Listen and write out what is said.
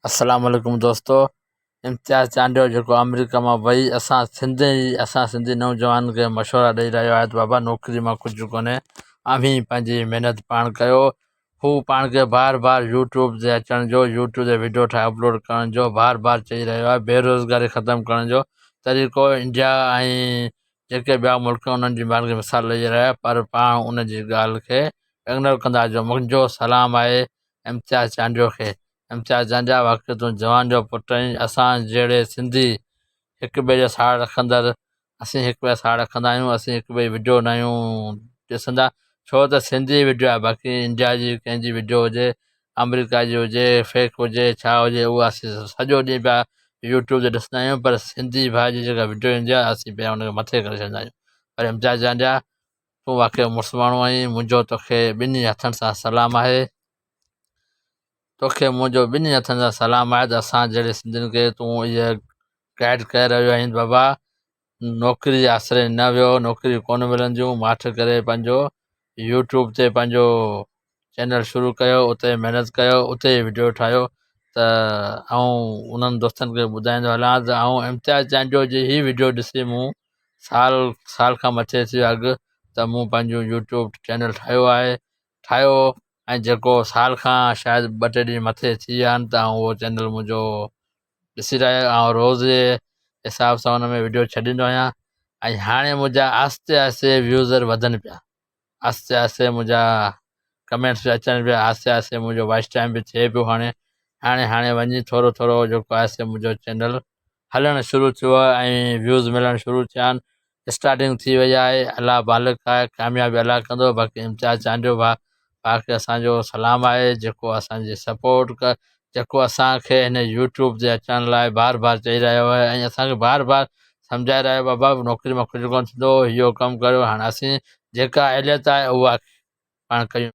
السلام عليڪم دوستو امتياز چانڊيو جيڪو آمريڪا مان وئي اسان سنڌي اسان سنڌي نوجوان کي مشورا ڏئي رهيو آهي ته بابا نوڪري مان ڪجهه ڪونهي اوهين پنهنجي محنت پاڻ ڪيو هو پاڻ کي بار بار يوٽيوب تي اچڻ جو يوٽيوب تي وڊيو ٺاهي اپلوڊ ڪرڻ جو بار بار چئي رهيو آهي بيروزگاري ختم ڪرڻ جو طريقو انڊيا ۽ جيڪي ٻيا ملڪ انهن جي پاڻ کي مثال ڏئي رهيا آهي پر پاڻ ان جي ڳالهه کي اگنور ڪندا جو منهنجو سلام آهي امتياز چانڊيو کي امتياز چانڊيا واقعي تون جوان جو پٽ آهين اسان جهڙي سنڌي هڪ ٻئي جو ساڙ رکندڙ اسين هڪ ٻئي ساڙ رکندا آهيون اسين هڪ ٻئي وڊيو نه آهيون ڏسندا ڇو ته سنڌي وڊيو آهي باقي انڊيا جي ڪنهن جي وڊيو هجي آمريڪا جي هجي فيڪ هجي ڇا هجي اها اسين سڄو ڏينهن پيا يوٽيوب تي ڏسندا آهيون پر سنڌي ڀاء جي جيڪا وڊيو ايندي آهي اسين پيا ان کي مٿي ڪري ڇڏيندا آهيون پر امتياز چانڊيا تون واقعي مڙس ماڻهو آهين منهنجو توکي ٻنهي هٿن سان سلام آهي توکي منهنجو ٻنهي هٿن سان سلام آهي ته اسان جهڙي سنڌين کي تون اهي گائيڊ ڪري رهيو آهين بابا نوڪري جي آسري نه ويو نوڪريون ڪونه ملنديون ماٺ ڪري پنهنجو يوٽيوب تي پنهنجو چينل شروع ڪيو اتي محنت ڪيو اتي ئي وڊيو ٺاهيو ته آئون انهن دوستن کي ٻڌائيندو هلان ته آئون امتياز چانڊيو جي هي وڊيو ڏسي مون سال سال کان مٿي ٿي ويو اڳ ته مون پنهنجو يوٽيوب چينل ٺاهيو آهي ٺاهيو ۽ جيڪو سال کان شايد ٻه ٽي ڏينهن مٿي ٿي ويا آهن ته آئون اهو چينل منهنجو ڏسي رهيا آهيان ۽ روز جي حساب سان ان ۾ وڊيو ڇڏيندو آهيان ۽ هاڻي منهنجا آهستي آهستي ويوزر وڌن پيا آهستي آهستي منهنجا ڪمينٽس به اچن پيا آهستي آهستي منهنجو واچ ٽائم به ٿئي پيو هاڻي هاڻي هاڻي وڃي ٿورو ٿورو جيڪو آهي سو منهنجو چينل هلڻ شروع ٿيو آهي ۽ ويوز ملڻ شروع ٿيا آهن اسٽارٽنگ ٿي وئي آهي الله مالڪ آهي ڪاميابي الله ڪندو باقي امتياز چانڊيو ڀاء ڀاء کي اسانجو سلام آهي جيڪو اسانجي سپورٽ جيڪو اسانکي هن يوٽيوب تي اچڻ لاء بار بار چئي رهيو آهي ۽ اسانکي بار بار سمجهائي رهيو بابا نوڪري مان ڪجهه ڪونه ٿيندو اهو ڪم ڪريو هاڻي اسين جيڪا اهليت آهي اها پاڻ ڪيون.